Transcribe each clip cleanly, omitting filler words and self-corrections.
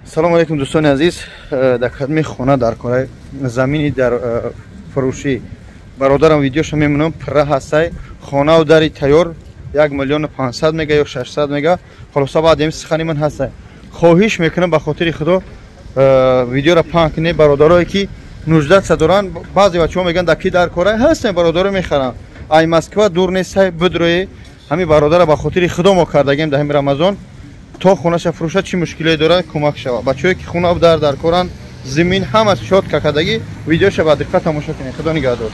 Салом алейкум, дӯстони азиз. Дар кадми хона дар кораи замини дар фурӯшӣ бародарам видеоша мемонам, пирра ҳастай, хонаву дари тайёр, 1 миллиону 500 мега ё 600 мега. Холоса баъд ем сухани ман ҳастай. Хоҳиш мекунам, ба хотири худо видеоро паҳн кунед, бародарое ки нуждатса доранд. Баъзе бачаҳо мегӯянд, дар ки дар кора ҳастем, бародаро мехаранд. Ай Москва дур нестай, бидрое. Ҳамин бародара ба хотири худо мо кардагем дар ҳамин Рамазон, то хонаша фурӯшад, чӣ мушкиле дорад, кӯмак шавад. Бачаҳое ки хона дар коранд, зимин ҳама чётко кардагӣ, видеоша ба диққат тамошо кунед. Худо нигаҳдор.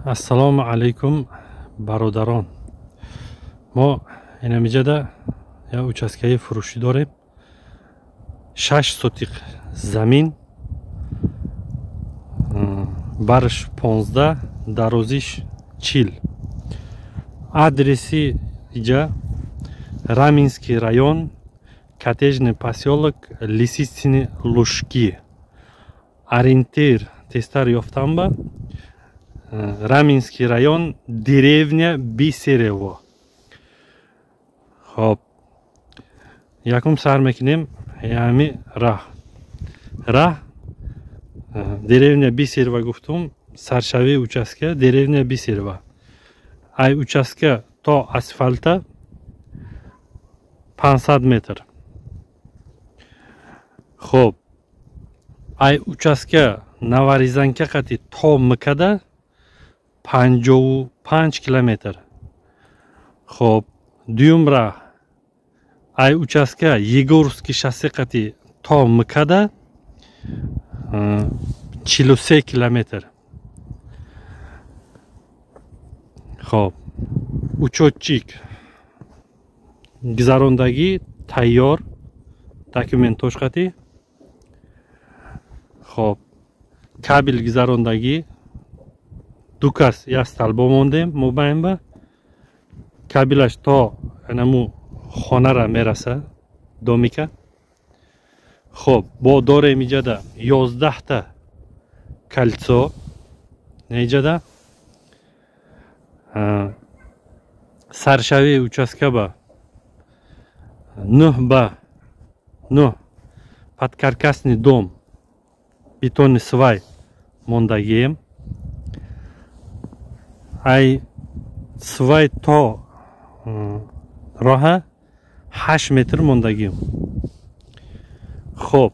Ассалому алайкум, бародарон. Мо инамиҷада як участкаи фурӯшӣ дорем, 6 сотиқ замин, барш 15, дарозиш 40. Адреси иҷа Раменский район, коттеджный посёлок Лисицыны Лужки. Ориентир тезтар ёфтанба Раменский район, деревня Бисерево. Хоб, якум сар мекунем ями раҳ. Раҳ деревня Бисерево гуфтум, саршавии участка деревня Бисерево. Ай участка то асфалта 500 метр. Хоб, ай участка Новорязанка қати то МКД 55 километр. Хоб, дуюм раҳ ай участка Егорский шоссе қати то МКД 43 километр. Хоб, учётчик гузарондагӣ тайёр, документош қати. Хоб, кабел гузарондагӣ, ду кас як столбо мондем мобайнба, кабелаш то анаму хонара мераса, домика. Хоб, бо дорем иҷада 11та кольцо неиҷада. Саршавии участка ба 9 ба 9 подкаркасный дом, бетонный свай мондагием. Ай свай то роҳа 8 метр мондагием. Хоб,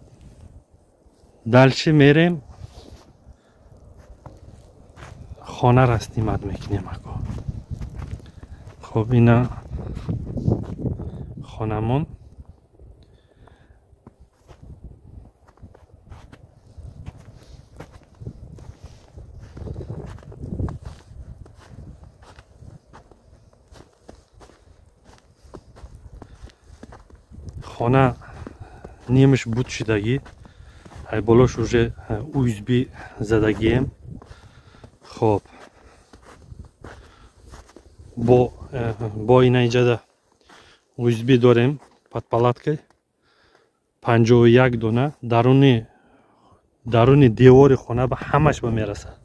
дальше мерем, хонара снимать мекунем ако. Хоб, ина хонамон. Хона нимаш буд шудагӣ, ай болош уже УСБ задагием. Хоб, бо ина иҷада УСБ дорем под палаткой 51 дона, даруни девори хона ба ҳамаш ба мерасад.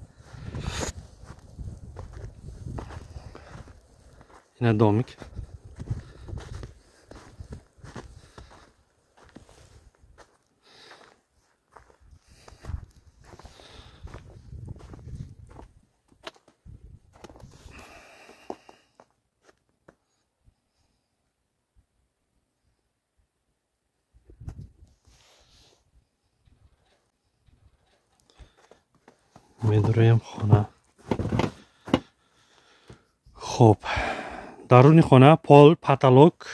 Ина домик. Медуроем хона. Хоб, даруни хона пол, потолок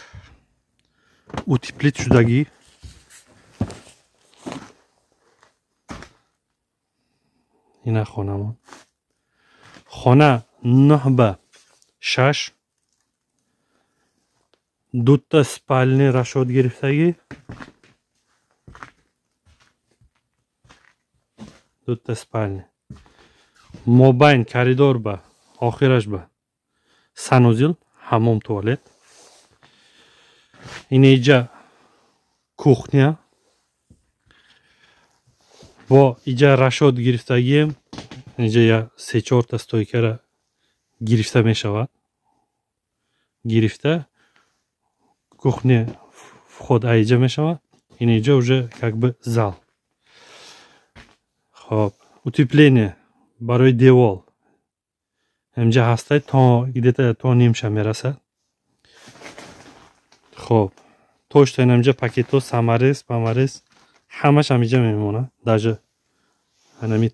утеплит шудагӣ. Ина хонамон. Хона 9 ба 6, дута спальни расход гирифтагӣ, дута спальни. Мобайн коридор ба охираш ба санузел, ҳаммом, туалет. Ина иҷа кухня. Бо иҷа расход гирифтагием. Иҷа я 3-4 та стойкара гирифта мешавад. Гирифта кухня вход аиҷа мешавад. Инҷа уже как бы зал. Хоб, утепление барои девол инҷа ҳастай, то где-то то нимша мерасад. Хоб, точно инамҷа пакетҳо, саморез памарез ҳамаш ҳамиҷа мемонад, даже ҳанами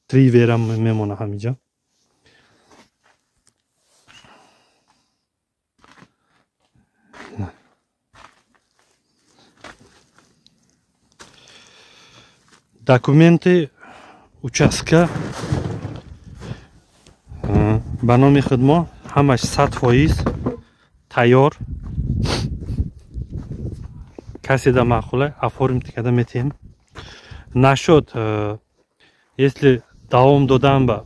триверам мемонад ҳамиҷа. Документы участка ба номи худмо, ҳамаш 100% тайёр. Каседа маъқула, оформить карда метиҳем. Нашуд, если давом додан ба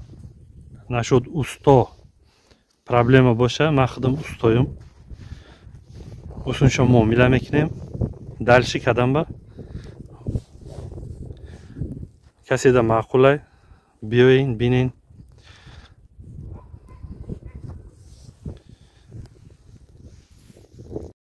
нашуд, усто проблема боша, ман худам устоюм, усуншо муомила мекунем. Дальше кадам ба каседа маъқулай, биёен, бинен.